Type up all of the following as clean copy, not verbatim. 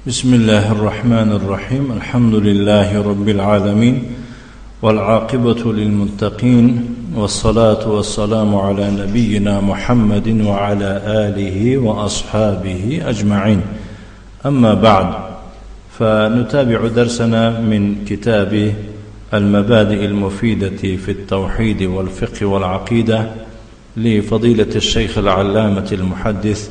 بسم الله الرحمن الرحيم. الحمد لله رب العالمين، والعاقبة للمتقين، والصلاة والسلام على نبينا محمد وعلى آله وأصحابه أجمعين. أما بعد، فنتابع درسنا من كتاب المبادئ المفيدة في التوحيد والفقه والعقيدة لفضيلة الشيخ العلامة المحدث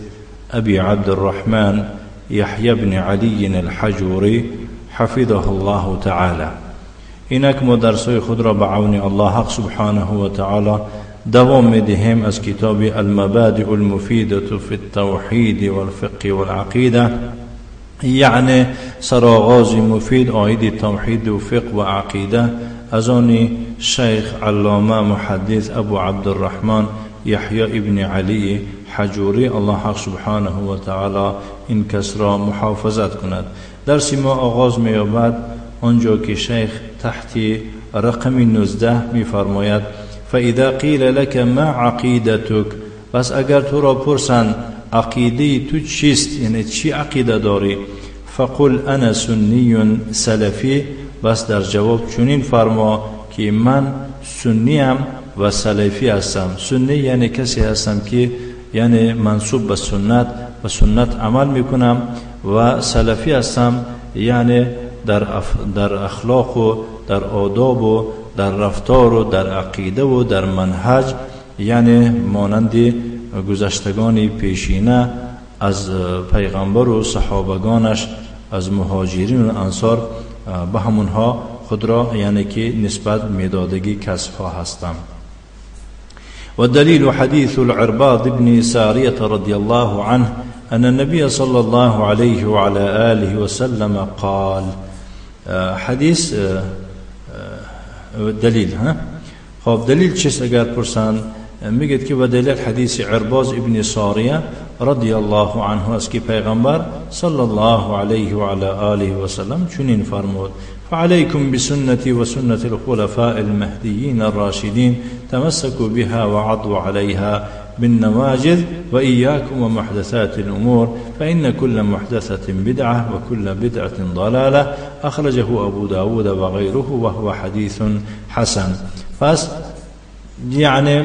أبي عبد الرحمن يحيى بن علي الحجوري حفظه الله تعالى. اینک ما درس‌های خود را به عون الله حق سبحانه و تعالی دوام می‌دهیم از کتاب المبادئ المفیدة فی التوحید والفقه والعقیده، یعنی سرآغاز مفید عاید توحید و فقه و عقیده از آن شیخ علامه محدث ابو عبدالرحمن یحیی ابن علی حجوری، الله حق سبحانه و تعالی این کس را محافظت کند. درس ما آغاز می‌یابد آنجا که شیخ تحت رقم 19 می‌فرماید: فإذا قیل لك ما عقیدتک، پس اگر تو را پرسند عقیده تو چیست، یعنی چی عقیده داری، فقل انا سنی سلفی، بس در جواب چنین فرما که من سنیم و سلفی هستم. سنی یعنی کسی هستم که یعنی منسوب به سنت و سنت عمل میکنم، و سلفی هستم یعنی در اخلاق و در آداب و در رفتار و در عقیده و در منهج، یعنی مانند گذشتگان پیشینه از پیغمبر و صحابگانش، از مهاجرین و انصار، به همونها خود را یعنی که نسبت میدادگی کسبها هستم. والدليل حديث العرباض بن سارية رضي الله عنه أن النبي صلى الله عليه وعلى آله وسلم قال. حدیث دلیل ها. خب دلیل چیست اگر پرسند؟ میگه که و دلیل حدیث عرباض ابن ساریه رضی الله عنه است که پیغمبر صلی الله علیه و علی آله و سلم چنین فرمود: فعليكم بسنتي وسنة الخلفاء المهديين الراشدين تمسكوا بها وعضوا عليها بالنواجذ وإياكم ومحدثات الأمور فإن كل محدثة بدعة وكل بدعة ضلالة. أخرجه أبو داود وغيره وهو حديث حسن. پس یعنی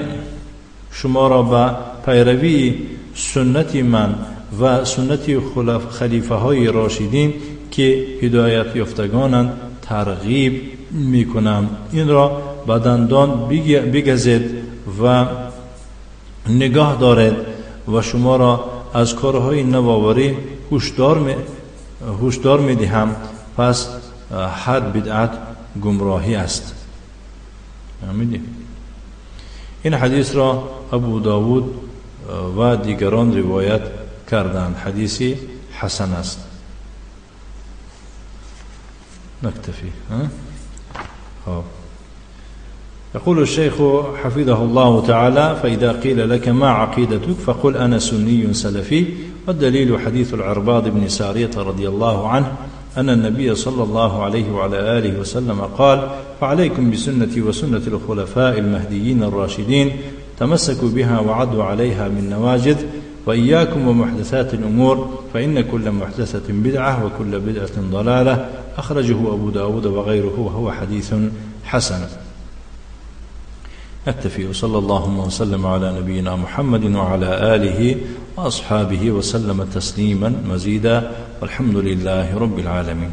شما را به پیروی سنت من و سنت خلیفه های راشدین که هدایت یافتگانند ترغیب میکنم. این را به دندان بگزید و نگاه دارید و شما را از کارهای نوآوری هشدار میدهم. پس هر بدعت گمراهی است. این حدیث را ابو داود و دیگران روایت کردند. حدیث حسن است. نكتفي. ها؟ يقول الشيخ حفظه الله تعالى: فإذا قيل لك ما عقيدتك فقل أنا سني سلفي. والدليل حديث العرباض بن سارية رضي الله عنه أن النبي صلى الله عليه وعلى آله وسلم قال: فعليكم بسنتي وسنة الخلفاء المهديين الراشدين تمسكوا بها وعضوا عليها من نواجذ وإياكم ومحدثات الأمور فإن كل محدثة بدعة وكل بدعة ضلالة. أخرجه أبو داود وغيره وهو حديث حسن. نكتفي، وصلى اللهم وسلم على نبينا محمد وعلى آله وأصحابه وسلم تسليما مزيدا، والحمد لله رب العالمين.